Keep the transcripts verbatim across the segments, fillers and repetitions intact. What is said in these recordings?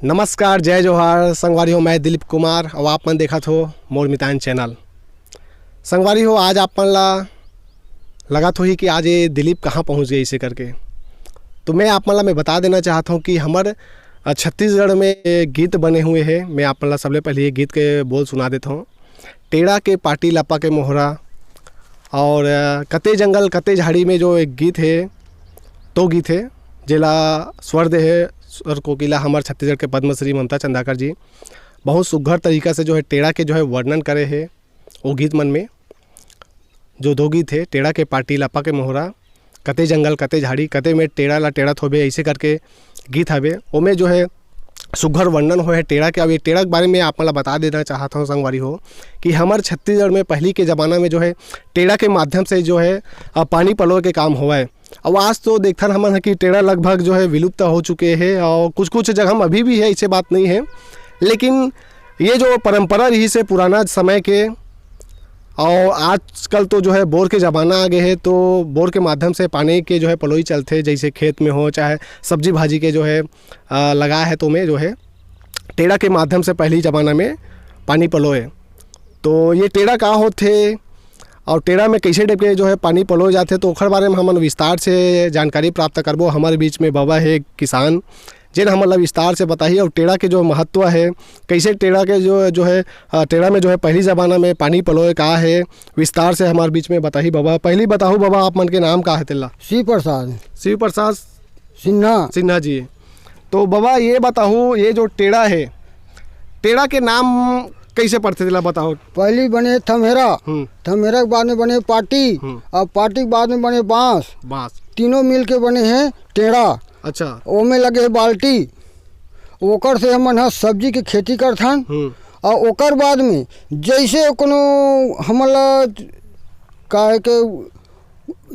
नमस्कार, जय जोहार संगवारी हो, मैं दिलीप कुमार अउ आप मन देखत हो मोर मितान चैनल। संगवारी हो, आज आप मन ला लगत होही कि आज ये दिलीप कहाँ पहुँच गए इसे करके। तो मैं आप मन ला मैं बता देना चाहत हूँ कि हमर, अ, छत्तीसगढ़ में ये गीत बने हुए हैं। मैं आप मन ला सबले पहले ये गीत के बोल सुना देता हूँ। टेड़ा के पाटी लपा के मोहरा और, अ, कते जंगल कते झाड़ी में जो एक गीत है, दो गीत है, जेला स्वर दे है स्वर कोकिला हमर छत्तीसगढ़ के पद्मश्री ममता चंदाकर जी। बहुत सुघर तरीका से जो है टेड़ा के जो है वर्णन करे है वो गीत मन में। जो दो गीत है, टेड़ा के पाटी लपा के मोहरा, कते जंगल कते झाड़ी, कते में टेड़ा ला टेड़ा थोबे, ऐसे करके गीत हवे। ओमे जो है सुघर वर्णन होए है टेड़ा के। अब ये टेड़ा के बारे में आप मन ला बता देना चाहत हूँ संगवारी हो कि हमर छत्तीसगढ़ में पहली के ज़माना में जो है टेड़ा के माध्यम से जो है, अ, पानी पलोए के काम होवय। अब आज तो देखथन हमन ह कि टेड़ा लगभग जो है विलुप्त हो चुके हैं और कुछ कुछ जगह में अभी भी है, ऐसे बात नहीं है, लेकिन ये जो परंपरा रही से पुराना समय के, और आजकल तो जो है बोर के ज़माना आ गए है, तो बोर के माध्यम से पानी के जो है पलोई चलथे, जैसे खेत में हो चाहे सब्जी भाजी के जो है, अ, लगा है तो में जो है टेड़ा के माध्यम से पहली ज़माना में पानी पलोए। तो ये टेड़ा का होथे और टेड़ा में कैसे टाइप के जो है पानी पलोए जाथे, तो ओखर बारे में हमन विस्तार से जानकारी प्राप्त करबो। हमारे बीच में बाबा है किसान, जेन हमन ला विस्तार से बताही और टेड़ा के जो महत्व है, कैसे टेड़ा के जो, जो है, अ, टेड़ा में जो है पहली ज़माना में पानी पलोए का है, विस्तार से हमारे बीच में बताही बाबा। पहली बताहू बाबा, आप मन के नाम का है तेला? शिव प्रसाद। शिव प्रसाद सिन्हा। सिन्हा जी। तो बाबा ये बताहू, ये जो टेड़ा है, टेड़ा के नाम कैसे पड़थे तेला बताओ। पहली बने थमेरा, हम्म। थमेरा के बाद में बने पाटी, हम्म। और पाटी के बाद में बने बांस। बांस। तीनों मिल के बने हैं टेड़ा। अच्छा। ओमे लगे है बाल्टी, ओकर से हमन ह सब्जी के खेती करथन। हम्म। और ओकर बाद में जैसे कोनो हमन ला काहे के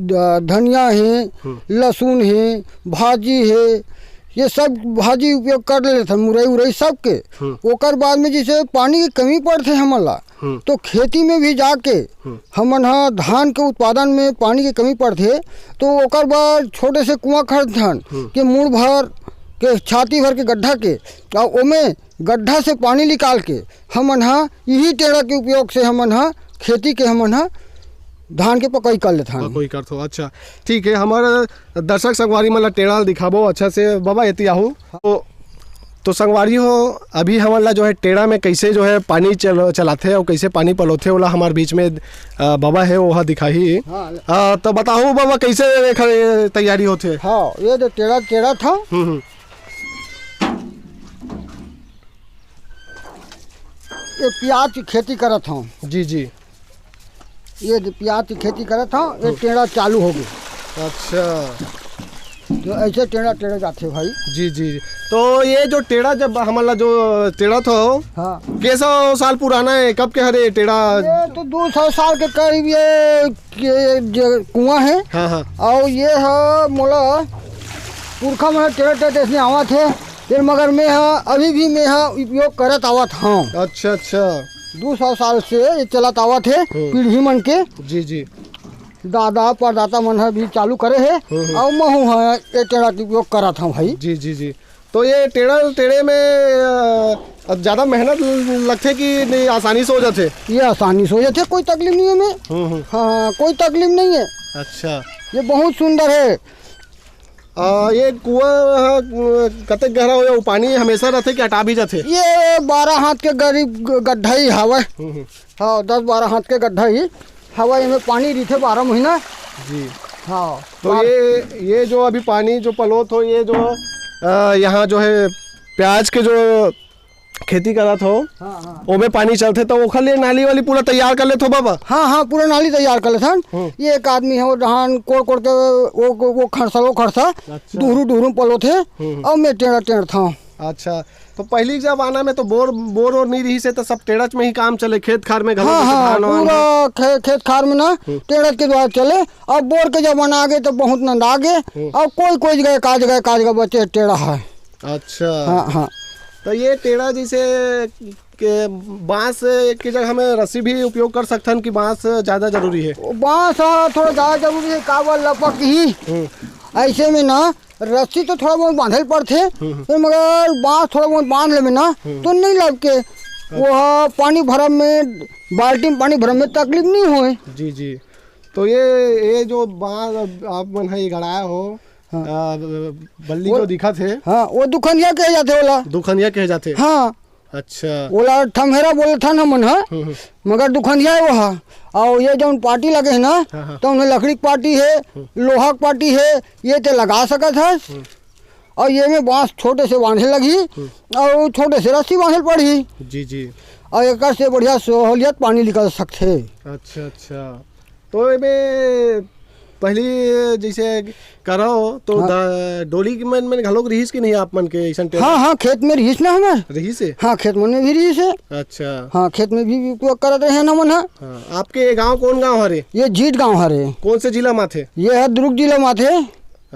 ध-, धनिया हे, हम्म। लहसुन हे, भाजी हे, ये सब भाजी उपयोग कर लेथन, मुरई उरई सबके। हम्म। ओकर बाद में जैसे पानी के कमी पड़थे हमन ला, हम्म। तो खेती में भी जाके हम्म। हमन ह धान के उत्पादन में पानी के कमी पड़थे, तो ओकर बर छोटे से कुआं खरीदथन हम्म। के मुड़ भर के, छाती भर के गड्ढा के, और ओमे गड्ढा से पानी निकाल के हमन ह इही टेड़ा के उपयोग से हमन ह खेती के हमन ह धान के पकई कर लेथन। पकई करथो, अच्छा, ठीक है। हमारे दर्शक संगवारी मन ला टेड़ा ल दिखाबो अच्छा से। बाबा, एती आहू। तो, तो संगवारी हो, अभी हमन ला जो है टेड़ा में कैसे जो है पानी चल-, चलाथे और कैसे पानी पलोथे, ओला हमारे बीच में, अ, बाबा है, वो दिखाही। हाँ। अ, तो बताओ बाबा, कैसे एखर तैयारी होथे? हाँ, ये तो टेड़ा, टेड़ा था। हम्म, हम्म। ये प्याज की खेती करत हूँ। जी, जी। ये जो प्याज की खेती करत हूँ, ये हम्म। टेड़ा चालू हो गई। अच्छा। तो ऐसे टेड़ा, टेड़ा जाथे भाई। जी, जी। तो ये जो टेड़ा, जब हमन ला जो टेड़ा थो, हाँ। कैसा साल पुराना है, कब के हरे टेड़ा? ये तो दो सौ साल के करीब ये, ये जो कुआं है। हाँ, हाँ। और ये है मोला पुरखा मन टेड़ा, टेड़ा जैसे आवत है, फिर मगर मैं हा, अभी भी मैं हा उपयोग करत आवत हूँ। अच्छा, अच्छा। दो सौ साल से ये चलत आवत है, हम्म। पीढ़ी मन के। जी, जी। दादा परदाता मन ह भी चालू करे हे, हम्म, हम्म। अउ महू ह ये टेड़ा के उपयोग करत हूँ भाई। जी, जी, जी। तो ये टेड़ा, टेड़े में, अ, अब ज्यादा मेहनत लगथे कि नहीं, आसानी से हो जाथे? ये आसानी से हो जाथे, कोई तकलीफ नहीं है में। हम्म, हम्म। हाँ, कोई तकलीफ नहीं है। अच्छा। ये बहुत सुंदर है। आ, ये कुआं ह, कतेक गहरा हो या, वो पानी हमेशा रहथे कि अटा भी जाथे? ये बारह हाथ के करीब ग-, गड्ढा ही हवय। हम्म, हम्म। हाँ, दस बारह हाथ के गड्ढा ही हवय, एमे पानी रहिथे बारह महीना। जी। हाँ। तो बार- ये, ये जो अभी पानी जो पलोत हो, ये जो, आ, यहाँ जो है प्याज के जो खेती करत हो, हाँ, हाँ। ओमे पानी चलथे, तो ओखर लिए नाली वाली पूरा तैयार कर लेथो बाबा? हाँ, हाँ, पूरा नाली तैयार कर लेथन। हम्म। ये एक आदमी है, वो धान कोड़ कोड़ के वो, वो खरसा, वो खरसा, अच्छा। डुहरू डुहरू पलोथे, हम्म। अउ मैं टेड़ा टेड़थव। अच्छा, तो पहली के जमाना में तो बोर, बोर और नहीं रही से, तो सब टेड़च में ही काम चले, खेत खार में घलो हाँ, जैसे हाँ, धान वान पूरा हो। खे-, खेत खार में ना हम्म। टेड़च के द्वारा चले। अब बोर के जमाना आ गए तो बहुत नंद आ गए। हम्म। अब कोई, कोई जगह, का जगह, का जगह बचे टेड़ा है। अच्छा। हाँ, हाँ। तो ये टेड़ा जैसे के बांस के जगह हमें रस्सी भी उपयोग कर सकथन कि बांस ज्यादा जरूरी है? बांस ह थोड़ा ज्यादा जरूरी है, काबर लपक ही। हम्म। ऐसे में ना रस्सी तो थोड़ा बहुत बांधे ल पड़थे, हम्म, हम्म। फिर मगर बांस थोड़ा बहुत बांध लेबे ना, हम्म। तो नहीं लग के, वो पानी भरब में, बाल्टी में पानी भरब में तकलीफ नहीं होए। जी, जी। तो ये, ये जो बांस आप मन ह ये गड़ाए हो, हाँ। आ, बल्ली वो जो दिखत हे। हाँ, वो दुखनिया कहे जाथे ओला। दुखनिया कहे जाथे। हाँ। अच्छा। ओला ठमहेरा बोलथन हमन ह, हम्म, हम्म। मगर दुखनिया हे वो ह। अउ ये जौन पाटी लगे हे ना, हाँ, हाँ। तो उन्हें लकड़ी के पाटी हे, हम्म। लोहा के पाटी हे, ये ते लगा सकत हस। हम्म। अउ ये में बांस छोटे से बांधे लगही, हम्म। अउ छोटे से रस्सी बांधे ल पड़ही। जी, जी। अउ एकर से बढ़िया सहूलियत पानी निकल सकथे। अच्छा, अच्छा। तो एमे पहली जैसे करव तो हाँ। दा-, डोली के मन में घलोक रिहिस कि नहीं आप मन के अइसन टेड़ा? हाँ, हाँ, खेत में रिहिस ना हमर। रिहिस हे? हाँ, खेत मन में भी रिहिस हे। अच्छा। हाँ, खेत में भी उपयोग करत रहे ना मन ह। हाँ, आपके ये गांव कौन गांव हरे? ये जीत गांव हरे। कौन से जिला में आथे? ये है दुर्ग जिला में आथे।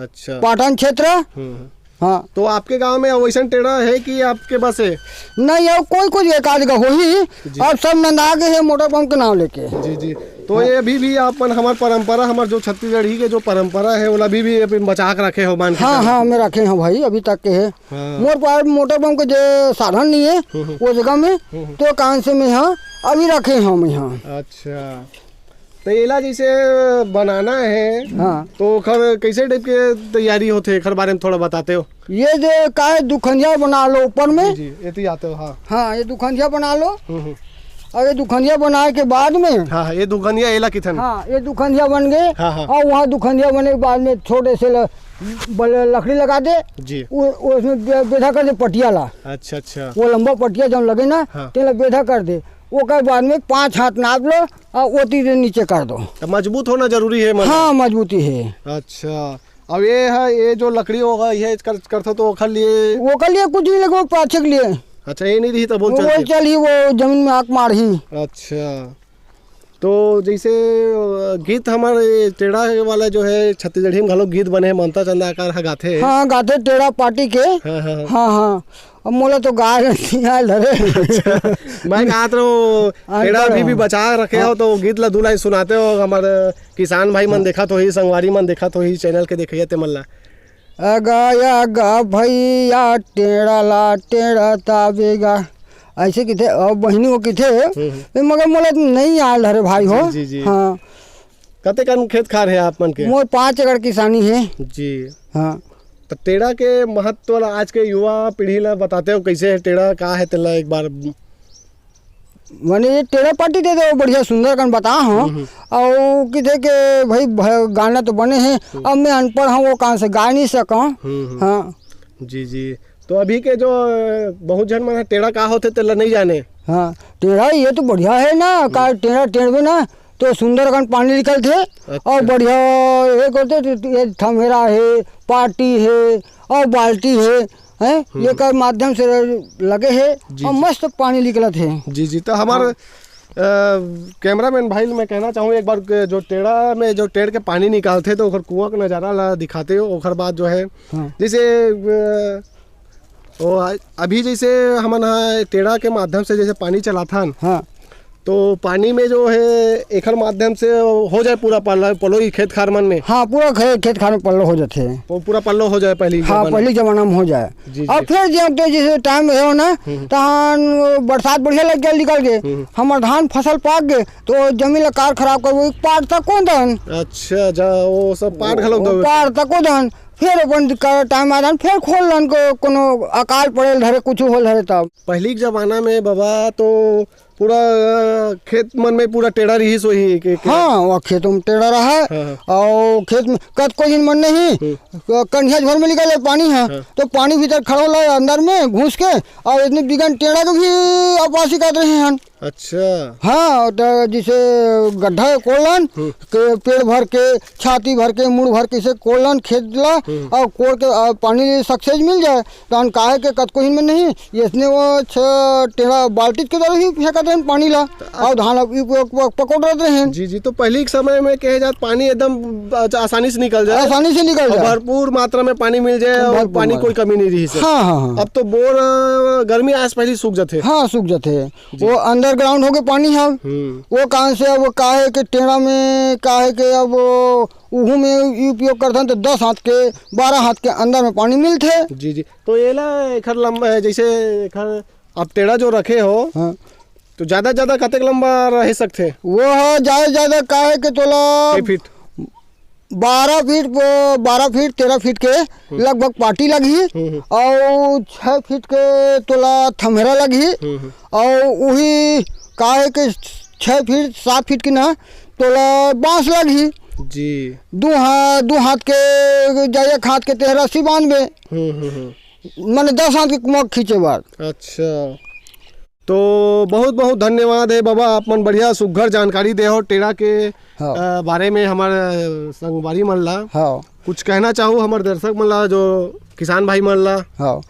अच्छा। पाटन क्षेत्र। हम्म, हम्म। हाँ। तो आपके गांव में वैसन टेड़ा है कि आपके बस है? नहीं, अब कोई कुछ एक आध का होही, जी। अब सब नंदा गए हैं मोटर पंप के नाम लेके। जी, जी। तो हाँ। ये अभी भी आप मन, हमार परंपरा, हमार जो छत्तीसगढ़ी के जो परंपरा है, वो अभी भी अपन बचा के रखे हो, मान के हाँ, चलो। हाँ, मैं रखे हूँ भाई, अभी तक के है। हाँ। मोर पास मोटर पंप के जे साधन नहीं है, हम्म, हम्म। वो जगह में, हम्म, हम्म। तो कान से मैं यहाँ अभी रखे हूँ मैं यहाँ। अच्छा। तो एला जैसे बनाना है, हाँ। तो ओखर कैसे टाइप के तैयारी होथे, एखर बारे में थोड़ा बताते हो? ये जो का है, दुखनिया बना लो ऊपर में। जी, जी, एती आते हो, हाँ। हाँ, ये दुखनिया बना लो। हम्म, हम्म। और ये दुखनिया बनाए के बाद में हाँ, हाँ, ये दुखनिया एला किथन। हाँ, ये दुखनिया बन गए। हाँ, हाँ। और वहाँ दुखनिया बने के बाद में छोटे से ल-, बल-, लकड़ी लगा दे। जी। वो, वो उसमें बे-, बेधा कर दे पटिया ला। अच्छा, अच्छा। वो लंबा पटिया जौन लगे ना, हाँ। तेला बेधा कर दे। ओकर बाद में पाँच हाथ नाप लो, अउ ओती ले नीचे कर दो। तो मजबूत होना जरूरी है, मतलब। हाँ, मजबूती है। अच्छा, अब ये है, ये जो लकड़ी होगा, ये कर, करथो तो ओखर लिए? ओकर लिए कुछ नहीं लगे, वो पाछे के लिए। अच्छा, ये नहीं रही तो बोल वो चल के? चल ही, वो जमीन में आग मार ही। अच्छा, तो जैसे, अ, गीत हमारे टेढ़ा वाला जो है, छत्तीसगढ़ी में घलो गीत बने हैं, ममता चंदा आकार ह गाथे। हाँ, गाथे टेढ़ा पार्टी के। हाँ, हाँ, हाँ। हाँ, हाँ। अब मोला तो गाय नहीं आयल धरे। अच्छा, मैं कहत रहूँ, अनपढ़ एड़ा अभी भी हूँ। बचा रखे हो, हाँ। तो गीत ला दू लाइन सुनाते हो, हमर किसान भाई मन हाँ। देखत होही, संगवारी मन देखत होही, चैनल के देखइया ते मन ला। अगा, अगा भैया, टेढ़ा ला, टेढ़ा ताबेगा। ऐसे किथे, और बहिनी वो किथे, हम्म, हम्म। ए, मगर मोला नहीं आयल धरे भाई हो। जी, जी, जी। हाँ। कतेकन खेत खार है आप मन के? मोर पाँच एकड़ किसानी है। जी। हाँ। तो टेढ़ा के महत्व ला आज के युवा पीढ़ी ला बताते हो, कैसे है टेढ़ा, का है, तेला एक बार। माने ये टेढ़ा पार्टी दे दो, बढ़िया सुंदर कन बता हो। हम्म, हम्म। और किथे के भाई भ-, गाना तो बने हैं, हम्म। अब मैं अनपढ़ हूँ, वो कहाँ से गा नहीं सका। हम्म, हम्म। हाँ। जी, जी। तो अभी के जो, अ, बहुत झन मन ह टेढ़ा का होथे, तेला नहीं जाने। हाँ, टेढ़ा ये तो बढ़िया है ना, का हम्म। टेढ़ा टेढ़बे ना, तो सुंदर अकन पानी निकलथे अच्छा। और बढ़िया ये करथे, तो ये थमेरा है, पार्टी है और बाल्टी है, हैं? हम्म। ये कर माध्यम से लगे है जी, और जी। मस्त पानी निकलत है। जी, जी, तो हमार, हाँ। अ, कैमरामैन भाई ल मैं कहना चाहूँ, एक बार के जो टेढ़ा में जो टेढ़ के पानी निकालथे, तो ओकर कुआं के नजारा ला दिखाते हो, ओकर बाद जो है, हाँ। जैसे, अ, ओ, आ, अभी जैसे हमन ह टेढ़ा के माध्यम से जैसे पानी चलाथन, हाँ। तो पानी में जो है एखर माध्यम से हो जाए पूरा पल्ला, पलोई खेत खार मन में। हाँ, पूरा खे-, खेत खार में पल्लो हो जाथे। वो पूरा पल्लो हो जाए पहली हाँ, जमाना। पहली जमाना में हो जाए। जी, अब जी। फिर जब तो जैसे टाइम रहे हो ना, हम्म, हम्म। तहन वो बरसात बढ़िया लग गया निकल के, हम्म, हम्म। हमर धान फसल पाक गए, तो जमीन ला कार खराब कर, वो पार तक कौन दन? अच्छा, जा, वो सब पार घलो वो दो। पार तक कौन दन? फिर अपन का टाइम आ जान, फिर खोल लन को, कोनो अकाल पड़ेल धरे, कुछ होल धरे तब। पहली के जमाना में बाबा तो पूरा, अ, खेत मन में पूरा टेढ़ा रिहिस होही के, के? हाँ, वो खेत में टेढ़ा रहा है। हाँ, हाँ। और खेत में कतको दिन मन नहीं, हम्म। क-, कनिया झोर में निकले पानी है, हाँ। तो पानी भीतर खड़ा होला अंदर में घुस के, और इतने बिगन टेढ़ा के भी अपासी करत रहे हैं। अच्छा। हाँ, तो जैसे गड्ढा कोड़लन, हम्म। के पेड़ भर के, छाती भर के, मुड़ भर के, इसे कोड़लन खेत ला, हम्म। और कोड़ के, आ, पानी सक्सेस मिल जाए, तो अन काहे के कतको हिन में नहीं, इसने वो छ-, टेढ़ा बाल्टी के तरह ही फेंकत रहन पानी ला, तो और धान अब इ प-, प-, पकड़ रहत रहन। जी, जी, तो पहली के समय में कहे जात पानी एकदम, अच्छा, आसानी से निकल जाए। आसानी से निकल और जाए। भरपूर मात्रा में पानी मिल जाए और भरपूर पानी मात्रा। कोई कमी नहीं रही से। हाँ, हाँ, हाँ। अब तो बोर, अ, गर्मी आए से पहले सूख जाते। हाँ, सूख जाते। जी। वो अंदर ग्राउंड हो गए पानी ह। हम्म। वो कारण से अब का है कि टेड़ा में का है कि अब उहू में उपयोग करथन तो दस हाथ के, बारह हाथ के अंदर में पानी मिलथे। जी, जी। तो ये ला एखर लंबा है, जैसे एखर आप टेड़ा जो रखे हो, हाँ। तो ज्यादा ज्यादा कतेक लंबा रह सकथे? वो ह ज्यादा ज्यादा का है कि तोला छह फीट। बारह फीट, बारह फीट, तेरह फीट के हम्म। लगभग पाटी लगही हम्म, हम्म। और छः फीट के तोला थम्हरा लगही हम्म, हम्म। और वही का है कि छः फीट, सात फीट के ना तोला बांस लगही। जी। दू हाथ, दू हाथ के, जा एक हाथ के तेरह रस्सी बांधबे। हम्म, हम्म, हम्म। माने दस हाथ के कुमक खींचे बर। अच्छा, तो बहुत बहुत धन्यवाद है बाबा, आप मन बढ़िया सुघर जानकारी दे हो टेड़ा के, हाँ। अ, बारे में हमर, अ, संगवारी मन ला। हाँ। कुछ कहना चाहू हमर दर्शक मन ला, जो किसान भाई मन ला? हाँ,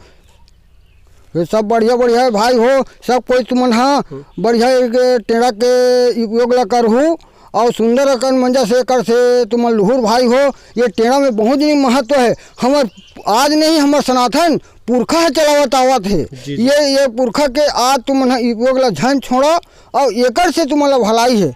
ये सब बढ़िया बढ़िया है भाई हो, सब कोई तुमन हा हम्म। बढ़िया एक टेड़ा के उपयोग ला करहू और सुंदर अकन मंजा से एकर से तुमन लुहुर भाई हो। ये टेड़ा में बहुत ही महत्व है। हमर आज नहीं, हमर सनातन पुरखा ह चलावत आवत हे। जी, जी। ये, ये पुरखा के आज तुमन ह उपयोग ला झन छोड़ा और एकर से तुमन ला भलाई है।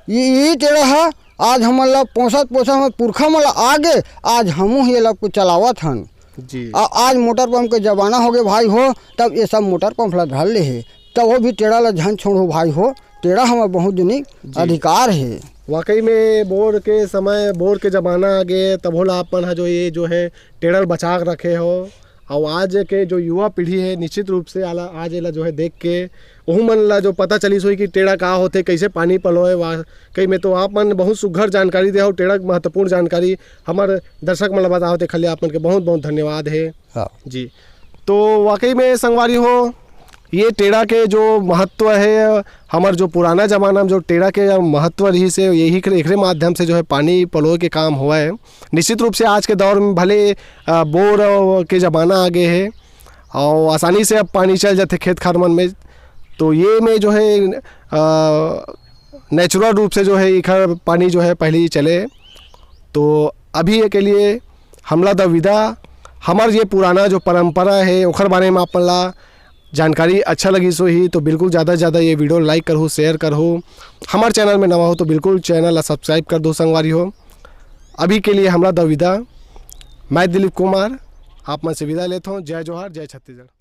ये, ये टेड़ा ह आज हमन ला पोसत पोसत हमर पुरखा मन ला आगे आज हमू ही ये ला कुछ चलावत हन। जी। आ, आज मोटर पंप के जमाना हो गए भाई हो, तब ये सब मोटर पंप ला धर ले हे, तब वो भी टेड़ा ला झन छोड़ो भाई हो। टेड़ा हमर बहुत जनी जी। अधिकार है। वाकई में बोर के समय, बोर के जमाना आ गए, तब होला अपन ह जो ये जो है टेड़ा ल बचा के रखे हो। और आज के जो युवा पीढ़ी है, निश्चित रूप से आला, आज एला जो है देख के ओहू मन ला जो पता चलिस होही कि टेड़ा का होथे, कैसे पानी पलोए। वाकई में तो आप मन बहुत सुघर जानकारी दे हो, टेड़ा के महत्वपूर्ण जानकारी हमर दर्शक मन ला बताओ, ते खाली आप मन के बहुत बहुत धन्यवाद है। हाँ। जी, तो वाकई में संगवारी हो, ये टेड़ा के जो महत्व है, हमर जो पुराना जमाना में जो टेड़ा के महत्व रहिस हे, यही के, एकरे माध्यम से जो है पानी पलोए के काम हुआ है। निश्चित रूप से आज के दौर में भले, अ, बोर के जमाना आ गए है और आसानी से अब पानी चल जाते खेत खार मन में, तो ये में जो है, अ, नेचुरल रूप से जो है एखर पानी जो है पहले ही चले। तो अभी ये के लिए हमला द विदा। हमर ये पुराना जो परंपरा है ओखर बारे में आप मन ला जानकारी अच्छा लगिस होही तो बिल्कुल ज़्यादा से ज़्यादा ये वीडियो लाइक करहू, शेयर करहू। हमर चैनल में नवा हो तो बिल्कुल चैनल ला सब्सक्राइब कर दो संगवारी हो। अभी के लिए हमला द विदा। मैं दिलीप कुमार आप मन से विदा लेत हूँ। जय जोहार, जय छत्तीसगढ़।